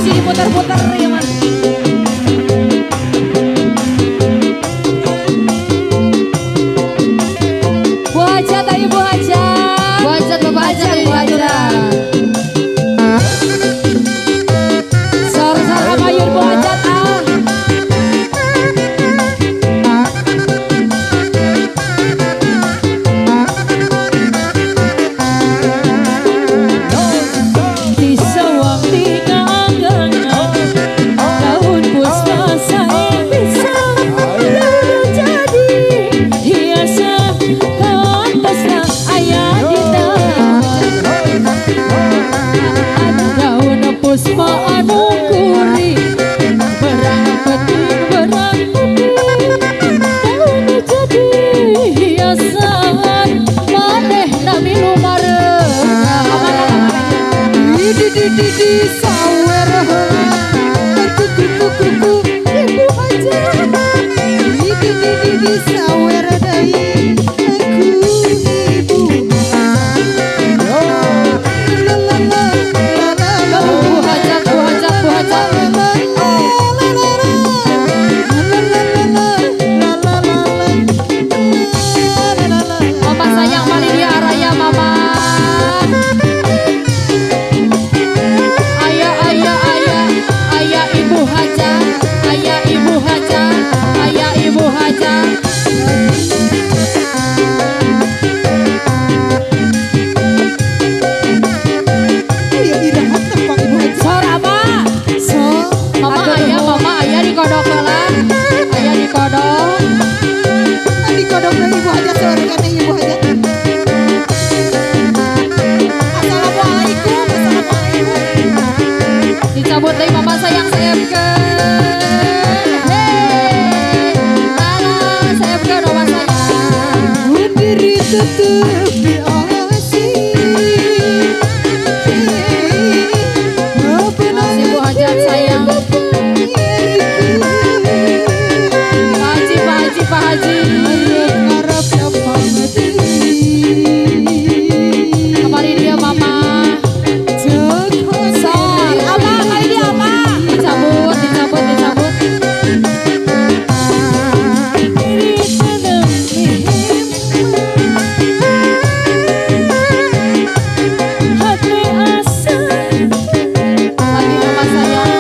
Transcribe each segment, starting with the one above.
Sini putar-putar ya mas. Bu Hajat, ayo Bu Hajat. Bu Hajat, Bapak Hajat, Bu Hajat. Sor-sor amayun Bu Hajat ah. Di sawang di kanggangan daun puspa saya bisa lalu jadi hiasan kantasna aya di taman daun puspa anu kuri berang peting berang peting daun jadi hiasan manehna milu marengan. Di sawer heula kuku kuku Ibu Hajat. Di sawer deui ku Ibu Hajat. La la la la la la. Bu Hajat, Bu Hajat, Bu Hajat. Mama sayang Malidia Araya mama. Ayah ayah ayah ayah Ibu Hajat, ayah Ibu Hajat, ayah Ibu Hajat. Iya, iraha tepang Ibu Hajat. Sor apa? So, Mama ayah dikodok heula. Ayah dikodok. Dikodok deui Ibu Hajat saurang Ibu Hajat. Assalamualaikum, assalamualaikum. Dicabut deui mama sayang seepkeun. Hey. Lala seepkeun mama sayang. Berdiri tetep di asih. Si Bu Hajat sayang. Pak Haji, Pak Haji, Pak Haji. Arep tepang Kemari dia mama. Sor, apa kali dia apa? Dicabut, dicabut, dicabut. Lagi mama sayang.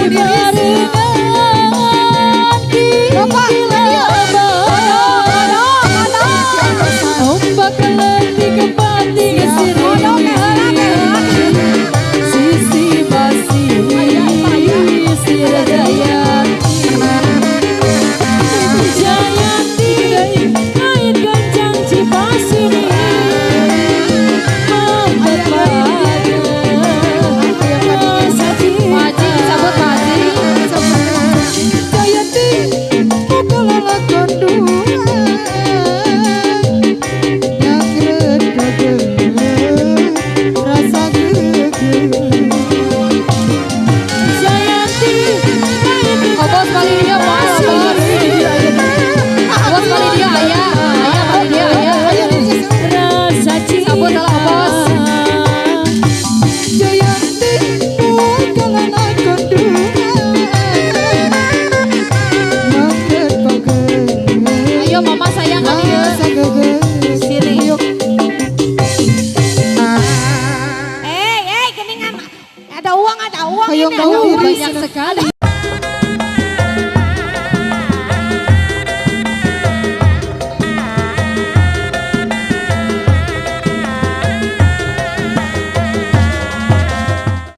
Ibu Diris. Barengan. Bapak, dia. Kodok, kodok, kodok. Ombak letik pati Kodok, keheula, keheula. Sisi masih Sira Jayanti. Jayanti kait gancang Cipasini. Aya deui di dieu. Haji disambut Pak Haji. Jayanti pukul lalakon dua. Nyangret gege, rasa gege. Jayanti Obos kali dia bos. Obos kali dia ayah. Ayah kali dia ayah. Aya di dieu. Rasa cinta. Sambut lah obos. Jayanti pukul lalakon dua. Nyangret gege. Ayo mama sayang kali ya. Rasa gege. Sini. Yuk. Eh, eh, gini ada uang Hoyong ini, ada bau uang. tiris. Banyak sekali.